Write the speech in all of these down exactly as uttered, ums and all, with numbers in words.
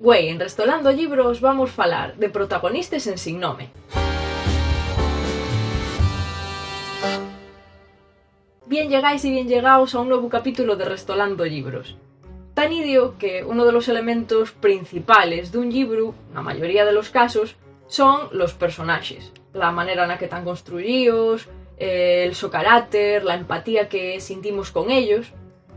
Güei, en Restolando Llibros vamos falar de protagonistes ensin nome. Bien llegáis y bien llegaos a un nuevu capítulo de Restolando Llibros. Ta nidio que uno de los elementos principales d'un llibru, na mayoría de los casos, son los personaxes, la manera na que tán construyíos, eh, el so carácter, la empatía que sintimos con ellos.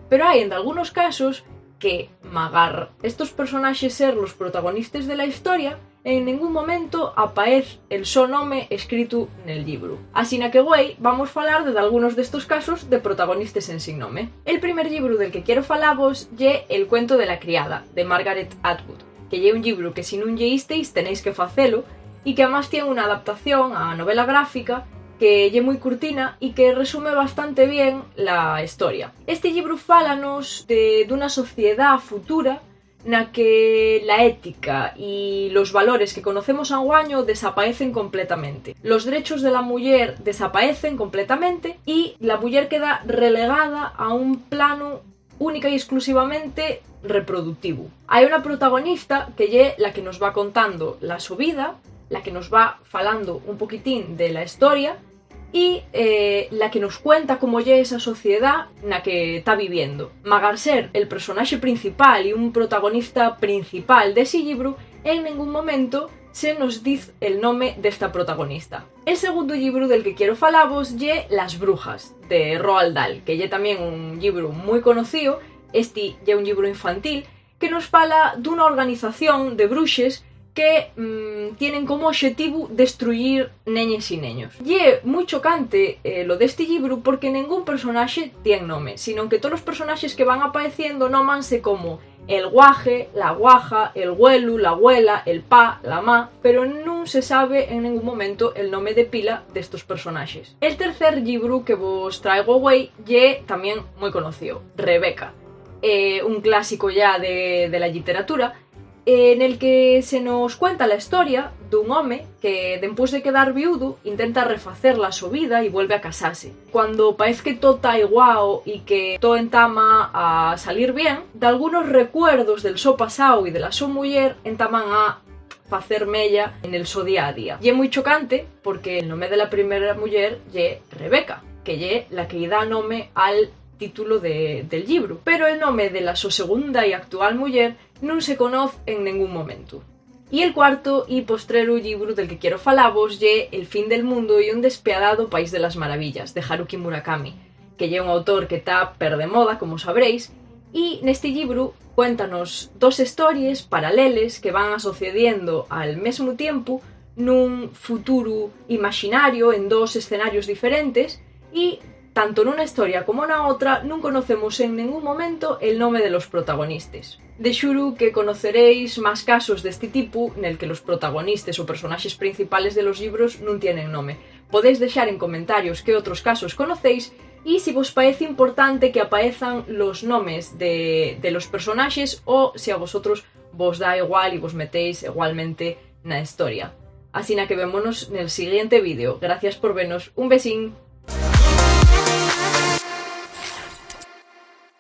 Pero hai, en dalgunos casos, que, magar estos personaxes ser los protagonistes de la historia, en nengún momento apaez el so nome escritu nel llibru. Asina que, güei, vamos falar de dalgunos d'estos casos de protagonistes ensin nome. El primer llibru del que quiero falavos ye El cuento de la criada, de Margaret Atwood, que ye un llibru que, si nun lleísteis, tenéis que facelo, y que amás tien una adaptación a novela gráfica que ye mui curtina y que resume bastante bien la historia. Esti llibru fálanos de, d'una sociedá futura na que la ética y los valores que conocemos anguaño desapaecen completamente. Los drechos de la muyer desapaecen completamente y la muyer queda relegada a un planu única y exclusivamente reproductivu. Hai una protagonista que ye la que nos va contando la so vida, la que nos va falando un poquitín de la historia y, eh, la que nos cuenta cómo ye esa sociedá na que ta viviendo. Magar ser el personaxe principal y un protagonista principal d'esi llibru, en nengún momento se nos diz el nome d'esta protagonista. El segundu llibru del que quiero falavos ye Las brujas, de Roald Dahl, que ye tamién un llibru mui conocío. Esti ye un llibru infantil que nos fala d'una organización de bruxes que, mm, tienen como oxetivu destruyir neñes y neños. Ye mui chocante, eh, lo d'esti llibru, porque nengún personaxe tien nome, sino que tolos personaxes que van apaeciendo nómanse como el guaje, la guaja, el güelu, la güela, el pa, la ma, pero nun se sabe en nengún momento el nome de pila d'estos personaxes. El tercer llibru que vos traigo güei ye tamién mui conocío, Rebeca, eh, un clásico ya de, de la lliteratura, eh, nel que se nos cuenta la historia d'un home que, dempués de quedar viudu, intenta refacer la so vida y vuelve a casase. Cuando paez que too ta iguao y que too entama a salir bien, dalgunos recuerdos del so pasáu y de la so muyer entaman a facer mella en el so día a día. Ye mui chocante porque el nome de la primera muyer ye Rebeca, que ye la que-y da nome al título de, del llibru, pero el nome de la so segunda y actual muyer nun se conoz en nengún momentu. Y el cuarto y postreru llibru del que quiero falavos ye El fin del mundo y un despiadado país de las maravillas, de Haruki Murakami, que ye un autor que ta per de moda, como sabréis, y nesti llibru cuéntanos dos histories paraleles que van asociediendo al mesmu tiempu nun futuru imaxinario, en dos escenarios diferentes, y tanto nuna historia como na otra nun conocemos en nengún momento el nome de los protagonistes. De xuru que conoceréis más casos d'esti tipu nel que los protagonistes o personaxes principales de los llibros nun tienen nome. Podéis dexar en comentarios qué otros casos conocéis y si vos paez importante que apaezan los nomes de, de los personaxes o si a vosotros vos da igual y vos metéis igualmente na historia. Asina que vémonos nel siguiente vídeo. Gracias por venos. Un besín.